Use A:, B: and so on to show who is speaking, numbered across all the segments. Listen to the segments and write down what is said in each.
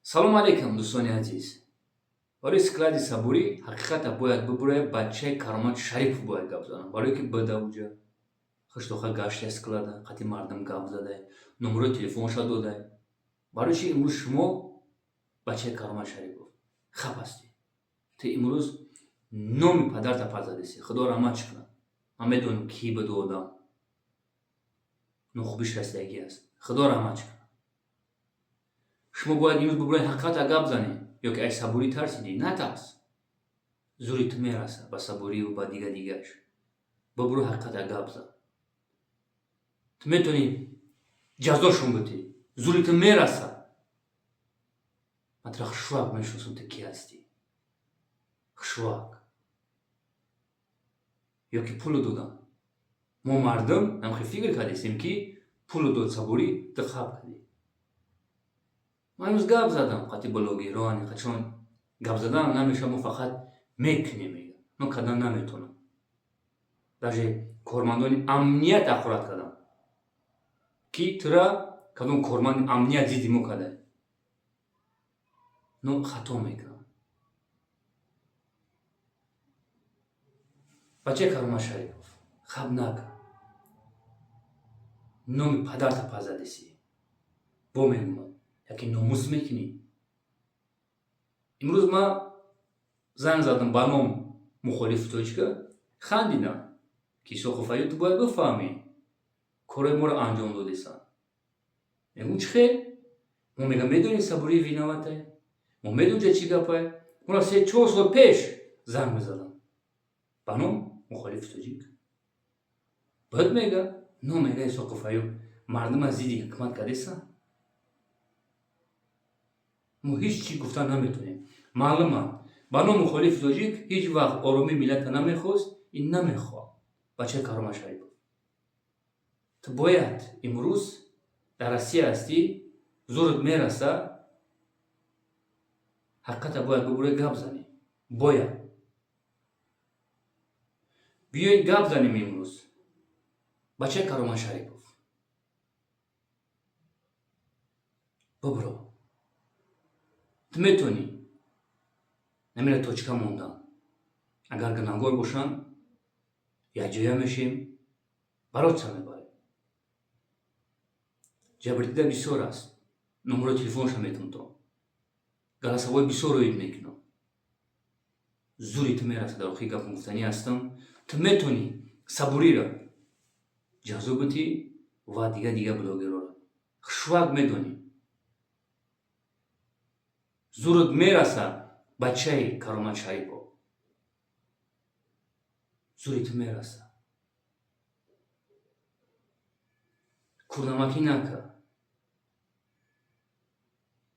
A: Салом алейкум, дӯстони азиз. Барои склади Сабурӣ ҳақиқата бояд бибурая. Бачаи Каромат Шарипов бояд гап занам, барое ки бада уҷа хиштоха гаштая, склада қати мардум гап задай, номерои телефонша додай. Барои чи имрӯз шумо, бачаи Каромат Шарипов, хап ҳастӣ? Ту имрӯз номи падарта паз задеси. Худо раҳмат чӣ кунад, ман медонам, ки буду одам нухубиш расидагӣ аст. Худо раҳмат чӣ кунад. Шумо бояд имрӯз бибурои, ҳақиқата гап занед. Ё ки ай Сабурӣ тарсидӣ? Натарс, зури ту мераса ба Сабурию ба дига дигаш. Бибуро, ҳақиқата гап зан. Ту метавонӣ ҷазошон бутӣ, зури ту мераса. Ман тура хушвак мешиносам, ту кӣ ҳастӣ, хушвак. Ё ки пулу додам, мо мардум ҳамхел фикр кардесем, ки пулу дод Сабурӣ, ту хаб кардӣ. Ман имрӯз гап задам қати блогерон, чун гап задан намешавад, мо фақат мекунем, мега, но кардан наметавонам. Даже кормандони амният ҳақорат кардам, ки тура кадом корманди амният зидди мо карда, но хато мекунам. Бачаи Каромат Шарипов, хаб накун, номи падарта паз задесӣ. Бо мегумад, яке номус мекунӣ. Имрӯз ман занг задам ба ном мухолифи тоҷика, хандидам, ки Исоқов Аюб, ту бояд бифаҳмӣ, корои моро анҷом додесанд. Мегӯм, чӣ хел? Мо, мегам, медонем, Сабурӣ виноватай, мо медонем, чӣ гапай. Моро 3-4 сол пеш занг мезадам ба ном мухолифи тоҷик бояд, мега, но мега, Исоқов Аюб, мардума зидди ҳукумат кардесанд, мо ҳеҷ чӣ гуфта наметавонем. Маълума, ба ном мухолифи тоҷик ҳеҷ вақт оромии миллата намехост, ин намехоҳад. Бачаи Каромат Шарипов, ту бояд имрӯз дар Россия ҳастӣ, зурат мераса, ҳақиқата бояд бибурӣ, гап занӣ. Бояд биёед, гап занем имрӯз. Бачаи Каромат Шарипов, бибуро, ту метавонӣ. Намера точка мондан, агар гунаҳгор бошанд, якҷоя мешем, бароца мебарем. Ҷабрдида бисёр аст, номерои телефонша метавон, то голосовой бисёр оид мекунам. Зури ту мераса. Дар охири гапам гуфтанӣ ҳастам: ту метавонӣ Сабуриро ҷазо бутӣ ва дига дига блогерора. Хушвак медонӣ, зурат мераса. Бачаи Каромат Шарипов, зури ту мераса, курнамакӣ нака.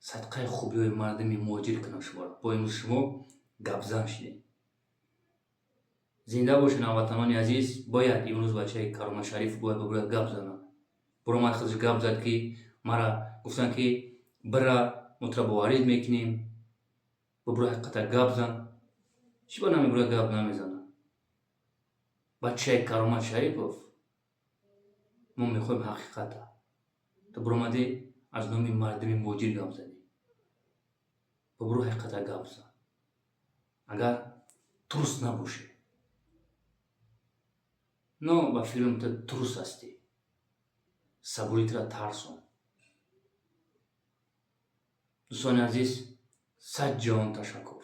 A: Садқаи хубиҳои мардуми муҳоҷир кунам шуморо. Бо имрӯз шумо гапзан шидем. Зинда бошед, ҳамватанони азиз. Бояд имрӯз бачаи Каромат Шариф бояд бибурад, гап занад. Буромад, худаш гап зад, ки мара гуфтанд, ки бира, мо тура боварид мекунем, бибура, ҳақиқата гап зан. Чӣ ба намебура, гап намезанад? Бачаи Каромат Шарипов, мо мехоҳем ҳақиқата. Ту буромадӣ, аз номи мардуми муҳоҷир гап задӣ. Бибуро, ҳақиқата гап зан, агар трус набошӣ. Но ба филм ту трус ҳастӣ, Сабурӣ тура тарсон. Дӯстони азиз, сад ҷон ташаккур.